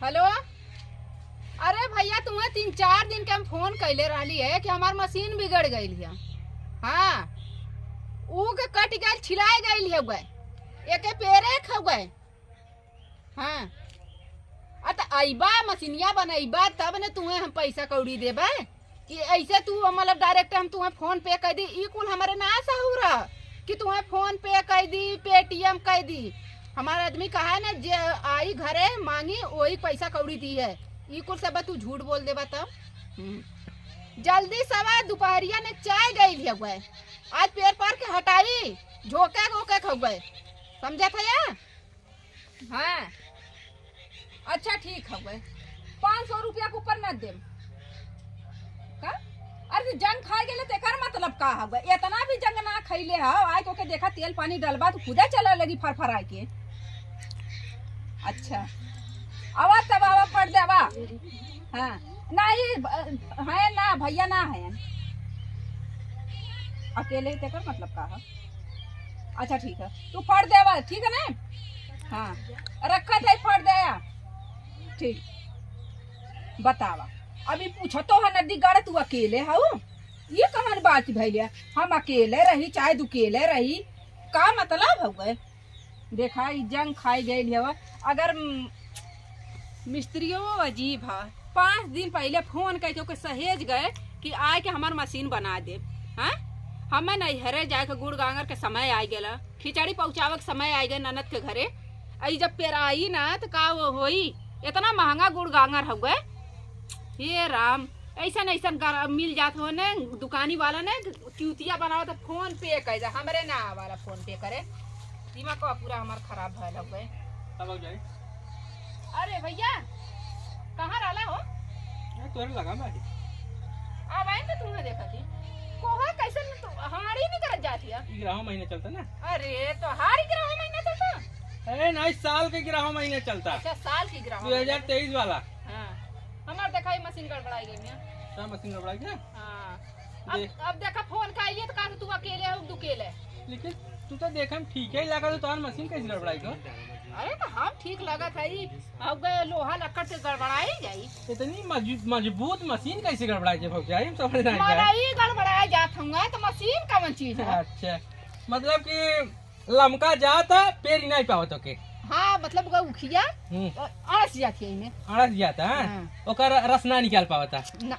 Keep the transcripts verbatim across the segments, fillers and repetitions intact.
हेलो, अरे भइया, तुम्हें तीन चार दिन के हम फोन कइले रहली है कि हमार मसीन बिगड़ गइल है। हाँ, ऊ के कटि गइल, छिलाइ गइल हउवे, एके पेरे हउवे। हाँ, अ त अइबा, मसीनिया बनइबा, तब न तुम्हें हम पइसा कौड़ी देबे। कि अइसे तू, मतलब, direct हम तुम्हें PhonePe कइ दी, ई कुल हमरे ना सहूर ह कि तुम्हें PhonePe कइ दी, Paytm कइ दी। हमार आदमी कहा है ना, जे आई घरे माँगी, ओही पइसा कौड़ी दिहे। ई कुल सब तू झूठ बोल देबा तब। हम्म। जल्दी सवा दुपहरिया में चाय गइल हउवे, आज पेर पार के हटाई, झोंके गोके हउवे, समझत हया? हाँ, अच्छा, ठीक हउवे, पाँच सौ रुपया के ऊपर न देम। का? अरे, जंग खाइ गेले, तेकर मतलब का हउवे? एतना भी जंग ना खइले हउ, आइ के ओके देखा, तेल पानी डलबा, तू खुदे चले लगी फरफराइ के। अच्छा, आवा तब, आवा, फट दे, आवा। हाँ, नहीं, ब-, है ना, भइया ना है, अकेले ही, तेकर मतलब का है? अच्छा, ठीक है, तू फट देवा, ठीक है ना? हाँ, रखत है, फट देया। ठीक, बतावा, अभी पूछो तो है, नदी गाड़े तू अकेले हऊ? ये कहाँ बात भइले? हम अकेले रही चाहे दुकेले रही, का मतलब हउवे? देखा, ई जंग खाइ गइल हवा। अगर म-, मिस्त्रियो अजीब ह, पाँच दिन पहिले फोन कइके ओके सहेज गए कि आइके हमार मसीन बनाइ देब। हाँ, हमें नइहरे जाइके गुड़ गांगर के समय आइ गेला, खिचड़ी पहुँचावे के समय आइ गए ननद के घरे। अइ जब पेराई ना त का वो होई? एतना महँगा गुड़ गांगर हउवे। हे राम, अइसन अइसन गर-, मिल जात हो ने दुकानी वाला ने, चूतिया बनावत, PhonePe कइ दे, हमरे ना आवाला PhonePe करे। दिमाग का पूरा हमार खराब भयल हउवे। अब हो जाई। अरे भइया, कहाँ रहला हो? मैं तोरे लगा बाटी। अब आइन त तुम्हें देखा थी। कोहा कइसन तू हाड़ी नहीं करत जात हिया? ई ग्राहो महीना चलता ना। अरे, तो हाड़ी ग्राहो महीना चलता? अरे, नहीं, साल के ग्राहो महीना चलता। अच्छा, साल की ग्राहो दो हज़ार तेईस वाला। हाँ, हमार देखा, ई मसीन गड़बड़ाइ गइ है। का मसीन गड़बड़ाइ गइ? हाँ। अब, देख। अब देखा, फोन कइली त कहा तू अकेले हो, दुकेले। लेकिन तू तो देखे में ठीक ही लागत हो, तोहार मसीन कइसे गड़बड़ाइ गो? अरे, त हम ठीक लागत है, ई अब गए लोहा लक्कड़ से गड़बड़ाइ जाई। इतनी मजबू-, मजबूत मसीन कइसे गड़बड़ाइ जाए भौजाई, हम समझ नहीं पाए। मनई गड़बड़ाइ जात हउवे, त मसीन कवन चीज है? अच्छा, मतलब कि लमका जात, पेरी नहीं पावत ओके। हाँ, मतलब ओकर उखिया, हम्म। अ, अड़स जात है इमे। अड़स जात, हाँ? हाँ। ओकर रस ना निकाल पावत। ना।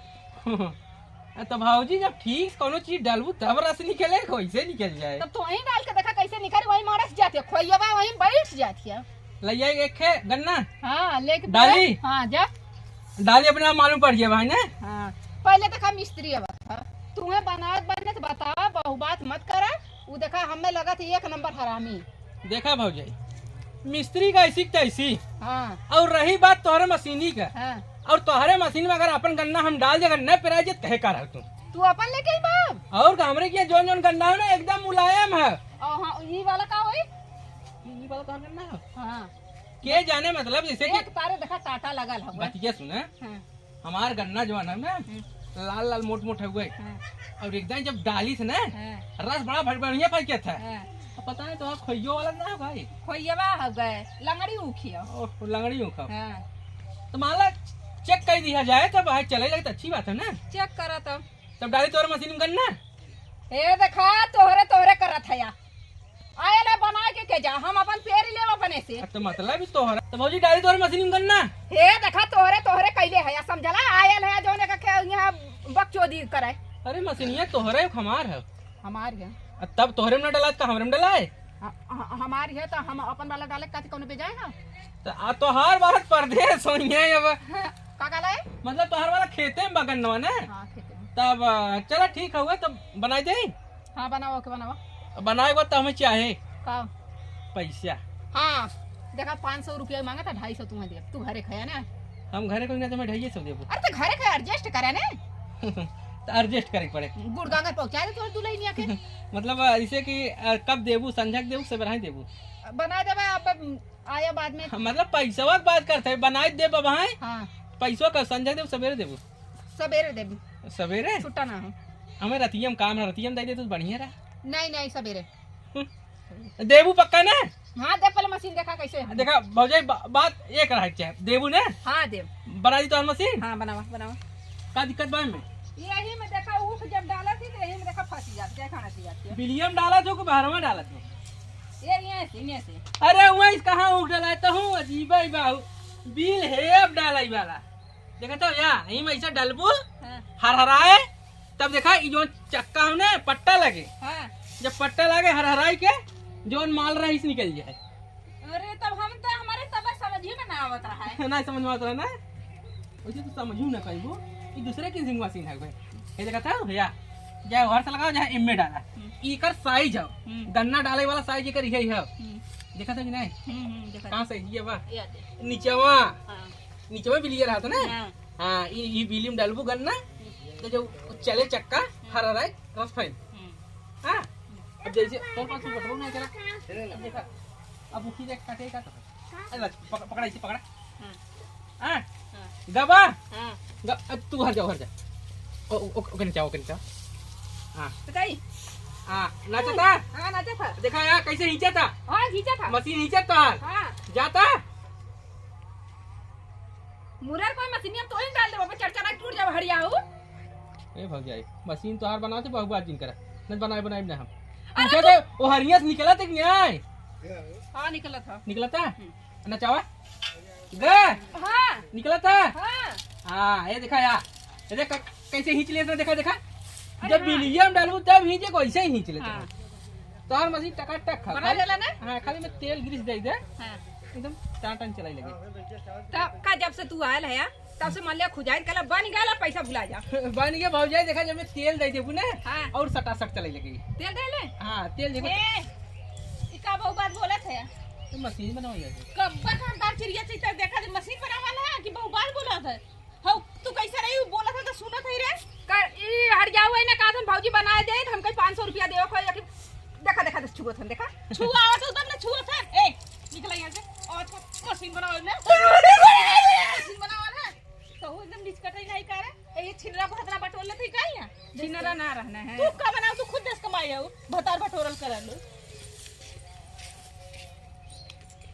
अ, तो भौजी, जब ठीक से कउनो चीज डालबू तब रस निकले, कइसे निकल जाए? तब तोहीं डाल के देखा कइसे निकले, वहीं में अड़स जात है, खोइयवा वहीं बैठ जात है। लइ आई एक खे गन्ना। हाँ, लेके डाली? हाँ, जा। डाली अपने आप मालूम पड़ गया भाई ने। हाँ, पहिले देखा मिस्त्री आवत है, तुम्हें बनावत बनत बतावा, बहु बात मत करा। उ देखा, हमें लगत है एक नंबर हरामी। देखा भौजाई, मिस्त्री का ऐसी की तैसी। हाँ। और रही बात तोहरे मशीनी का, हाँ। और तोहरे मशीन में अगर अपन गन्ना हम डाल दे, अगर न पेराई जाए, त कहे का रह तू? तू अपन लेके ही बाप। और का, हमरे किया जौन जौन गन्ना है ना, एकदम मुलायम है। और हाँ, ई वाला का होई? ई वाला तोहर गन्ना है? हाँ। के जाने, मतलब, जैसे कि एक तारे देखा टाटा लगल हवे। बतिया सुना। हाँ। हमार गन्ना जौन है ना, हम्म। लाल लाल मोट मोट हउवे। हाँ। और एकदम जब डाली थे ना, हाँ। रस बड़ा भर-, बढ़िया फलकत है। हाँ। अब पता नहीं तो खोइयो वाला ना है भाई। खोइयवा हउवे, लंगड़ी ऊखिया। ओह, लंगड़ी ऊखा। हाँ। तो मान ला check कर दिया जाए तब भाई चले लगे तो अच्छी बात है ना। Check करा तब। तब डाली तोहरे मशीन में गन्ना। ए देखा, तोहरे, तोहरे करत है या। आयल है बनाए के, के जा, हम अपन पेर लेब अपने से। आ, तो मतलब ही तोहरा। तो भौजी, डाली तोहरे मशीन में गन्ना। हे देखा, तोहरे, तोहरे कइले है, समझला? आयल है, जौने का खे-, यहाँ बकचोदी करे। अरे, मशीनिया तोहरे है, हमार है? हमार है। आ, तब तोहरे में न डलात, का हमरे में डलाए? ह-, ह-, हमार है, तो हम अपन वाला डाले, काती कौनो बेजाए है? तो आ, तोहार बात परदेस होइए अब। का कहला है? मतलब, तोहार वाला खेते में बा गन्नवा ना? हाँ, खेते में। तब, आ, चला, ठीक हउवे, तब बनाई दे। हाँ, बनावा, ओके, बनावा। बनाए के बाद तो हमें चाहे का? पैसा। हाँ, देखा, पाँच सौ रुपया मांगा था, ढाई सौ तुम्हें दे। तू घरे खाया ना? हम घरे कोई ना, तुम्हें ढाई सौ देबो। अरे, तो घरे खाया, adjust करे ना। तो adjust करे के पड़े। गुड़ गांगर पहुंचा दे तोर दुल्हनिया के। मतलब, ऐसे कि, अ, कब देबू, संझक देबू, सबेरहा देबू? बना देबा, अब आया बाद में। हाँ, मतलब, पैसवा के बात करते हैं, बनाए देब अब, हाँ? हाँ। पैसवा का संझक देबू, सबेरे देबू? सबेरे देबू। सबेरे? छुट्टा ना हो। हमें रतिया में काम है, रतिया में दे दे तो बढ़िया रहा। नहीं, नहीं, सबेरे। हम्म। देबू पक्का ना? हाँ, दे पहले मशीन देखा कैसे है। देखा भौजाई, बा-, बात एक रहे के चाहे, देबू ने? हाँ, देब। बना दी तोहार मशीन? हाँ, बनावा, बनावा। का दिक्कत बा एमे? यही में देखा, ऊख जब डालत ही, तो यही में देखा फंसी जात, क्या खाना सी जात है। बिलियम डालत हो कि बहरवा डालत हो? ये, ये से, ये से। अरे, वही कहाँ ऊख डाला है, तो हूँ अजीबा ही बाहू। बिल है अब डालाई वाला। देखा तो या, यही में ऐसा डलबू, हाँ। हरहराए, तब देखा, ई जौन चक्का हो ना, पट्टा लगे। हाँ। जब पट्टा लगे, हरहराई के, जौन माल रहीस निकल जाए। अरे, तब हम तो, हमारे तब समझ ही में ना आवत रहा है। ना समझ में आवत रहा ना? वैसे तो समझू ना पाइबो। ई दूसरे किन सिंह मशीन है भाई। ये देखा था भैया, चाहे हर से लगाओ, चाहे एमे डाला। हम्म। ई कर साइज है। हम्म। गन्ना डाले वाला साइज एकर यही है। हम्म। देखा था कि नहीं? हम्म, हम्म, देखा कहाँ था। साइज ये बा? ये दे। नीचवा। हाँ। नीचवा बिलियर रहता ना? हाँ। हाँ, ई, ई बिलियम डालबू गन्ना, तो जो चले चक्का, हरहराए, रस फैल। हम्म। हाँ? अब जैसे तोर पास में बटवा नहीं चला। अब देखा, अब उठी देख काटे का तो। अरे, पक-, पकड़ा, इसे पकड़ा। हाँ। हाँ? हाँ। गबा? हाँ। ग-, अब तू हर जा, हर जा। ओ, ओ, ओ, ओके, नीचे आओ, ओके, नीचे आओ। हाँ। बताई। हाँ, नाचा था? हाँ, नाचा था। देखा यार, कैसे खींचा था? हाँ, खींचा था। मशीन खींचा था? हाँ। जाता? मुरर कोई मशीनिया में तो ही डाल दे, बाबा, चरचरा टूट जावे हरिया हो। ए भौजाई, मशीन तोहार बनावे से बहु बात जिन करा। न बनाए, बनाए ना हम। अरे पूछा तू तो, ओ हरिया से निकला तक नहीं आए। हाँ, निकला था। निकला था? हम्म। नचावा? ग? हाँ। निकला था? हाँ। हाँ, ये देखा यार। ये देख, क-, कैसे खींच लेता, देखा, देखा। अरे जब हाँ। बिलियम डालबू, तब खींचे, वैसे ही खींच लेता हाँ। है। तोहार मशीन टकाटक खा। बना खाली, देला ना? हाँ, खाली में तेल ग्रीस दे दे। हाँ। एकदम टान टान चलाई लगे। तब का जब से तू आयल है, तब से मन लिया खुजाई, कहला, "बन गया ला, पैसा भुला जा।" बन गया भौजाई, देखा जब मैं तेल दे देबू ना, हाँ। और सटासट चलाई लगे। तेल दे ले? हाँ, तेल देखो। ए, ई का बहु बात बोलत है? तो मशीन बनाओ यार। कब्बा का अंदर चिड़िया चैता देखा दे, मशीन बनावा ला कि बहु बात बोलत है? हौ, तू कैसे रही, बोलत है तो सुनत है रे। का, ई हरियाऊ है ना, का तुम भौजी बनाए दे, हम कहीं पाँच सौ रुपया देवे, कोई अथी, देखा, देखा, देख, छुअत हन, देखा। छुआ आवत हो तब ना छुअत हन। ए, निकल यहाँ से। और तो मशीन बनाओ ना। मशीन बनाओ ना। तो वो एकदम निचकटे नहीं करे। ए, ये छिनरा भतरा बटोर लेते ही का यहाँ? छिनरा ना रहना है। तू का बनाओ, तू खुद देश कमाई हो, भतार बटोरल कर लो।